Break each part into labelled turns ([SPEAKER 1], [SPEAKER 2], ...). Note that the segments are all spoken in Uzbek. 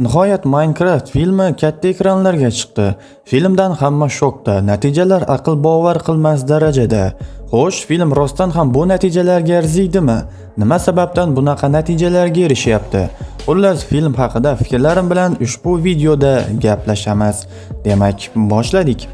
[SPEAKER 1] Nihoyat Minecraft filmi katta ekranlarga chiqdi. Filmdan hamma shokda, natijalar aql bovar qilmas darajada. Xo'sh, film rostdan ham bu natijalarga arziydimi? Nima sababdan bunaqa natijalarga erishyapti? Xullas, film haqida fikrlarim bilan ushbu videoda gaplashamiz. Demak, boshladik.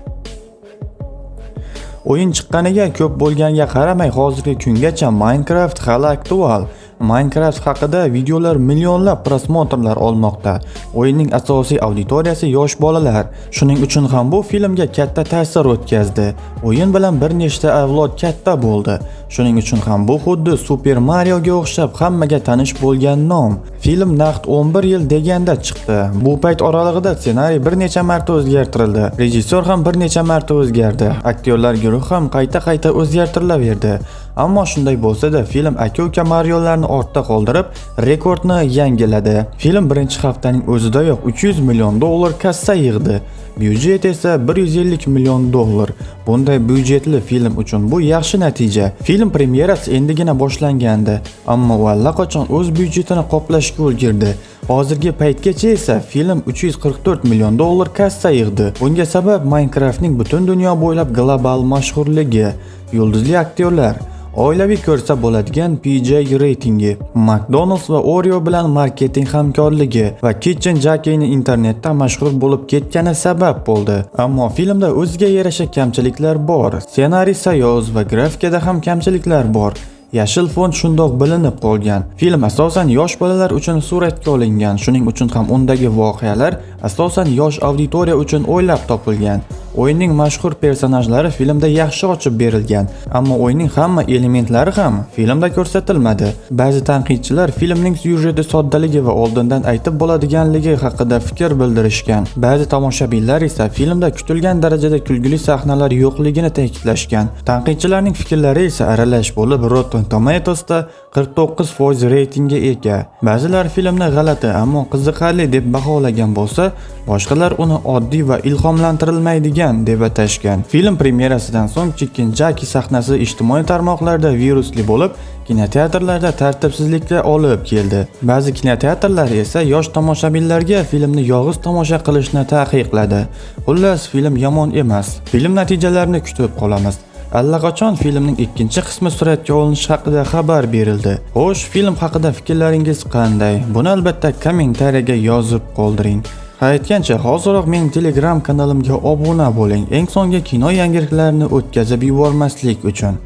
[SPEAKER 1] O'yin chiqqaniga ko'p bo'lganiga qaramay, hozirgi kungacha Minecraft hali aktual. Minecraft haqida videolar millionlab просмотр lar olmoqda. O'yinning asosiy auditoriyasi yosh bolalar. Shuning uchun ham bu filmga katta ta'sir o'tkazdi. O'yin bilan bir nechta avlod katta bo'ldi. Shuning uchun ham bu xuddi Super Marioga o'xshab hammaga tanish bo'lgan nom. Film naqd 11 yil deganda chiqdi. Bu payt oralig'ida ssenariy bir necha marta o'zgartirildi. Rejissyor ham bir necha marta o'zgardi. Aktyorlar guruhi ham qayta-qayta o'zgartirilaverdi. Ammo shunday bo'lsa-da, film aka-uka Mariolarni ortda qoldirib, rekordni yangiladi. Film birinchi haftaning o'zidayoq 300 million dollar kassa yig'di. Byudjet esa 150 million dollar. Bunday byudjetli film uchun bu yaxshi natija. Film premyerasi endigina boshlangandi, ammo u allaqachon o'z byudjetini qoplashga ulgurdi. Hozirgi paytgacha esa film 344 million dollar kassa yig'di. Bunga sabab Minecraftning butun dunyo bo'ylab global mashhurligi, yulduzli aktyorlar, oilaviy ko'rsa bo'ladigan PG reytingi, McDonald's va Oreo bilan marketing hamkorligi va Kitchen Jackie'ning internetda mashhur bo'lib ketgani sabab bo'ldi. Ammo filmda o'ziga yarasha kamchiliklar bor. Ssenariy sayoz va grafikada ham kamchiliklar bor. Yashil fon shundoq bilinib qolgan. Film asosan yosh bolalar uchun suratga olingan, shuning uchun ham undagi voqealar asosan yosh auditoriya uchun o'ylab topilgan. O'yinning mashhur personajlari filmda yaxshi ochib berilgan, ammo o'yinning hamma elementlari ham filmda ko'rsatilmadi. Ba'zi tanqidchilar filmning syujeti soddaligi va oldindan aytib bo'ladiganligi haqida fikr bildirishgan. Ba'zi tomoshabinlar esa filmda kutilgan darajada kulgili sahnalar yo'qligini ta'kidlashgan. Tanqidchilarning fikrlari esa aralash bo'lib, Rotten Tomatoes'da 49% reytingga ega. Ba'zilar filmni g'alati, ammo qiziqarli deb baholagan bo'lsa, boshqalar uni oddiy va ilhomlantirilmaydigan deb atashgan. Film premyerasidan so'ng Chicken Jockey sahnasi ijtimoiy tarmoqlarda virusli bo'lib, kinoteatrlarda tartibsizlikka olib keldi. Ba'zi kinoteatrlar esa yosh tomoshabinlarga filmni yolg'iz tomosha qilishni taqiqladi. Xullas, film yomon emas. Film natijalarini kutib qolamiz. Allaqachon filmning ikkinchi qismi suratga olinishi haqida xabar berildi. Xo'sh, film haqida fikrlaringiz qanday? Buni albatta kommentariyaga yozib qoldiring. Ha, aytgancha, hoziroq mening Telegram kanalimga obuna bo'ling. Eng so'nggi kino yangiliklarini o'tkazib yubormaslik uchun.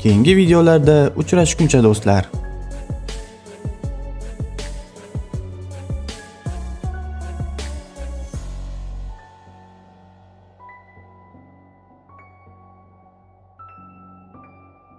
[SPEAKER 1] Keyingi videolarda uchrashguncha, do'stlar.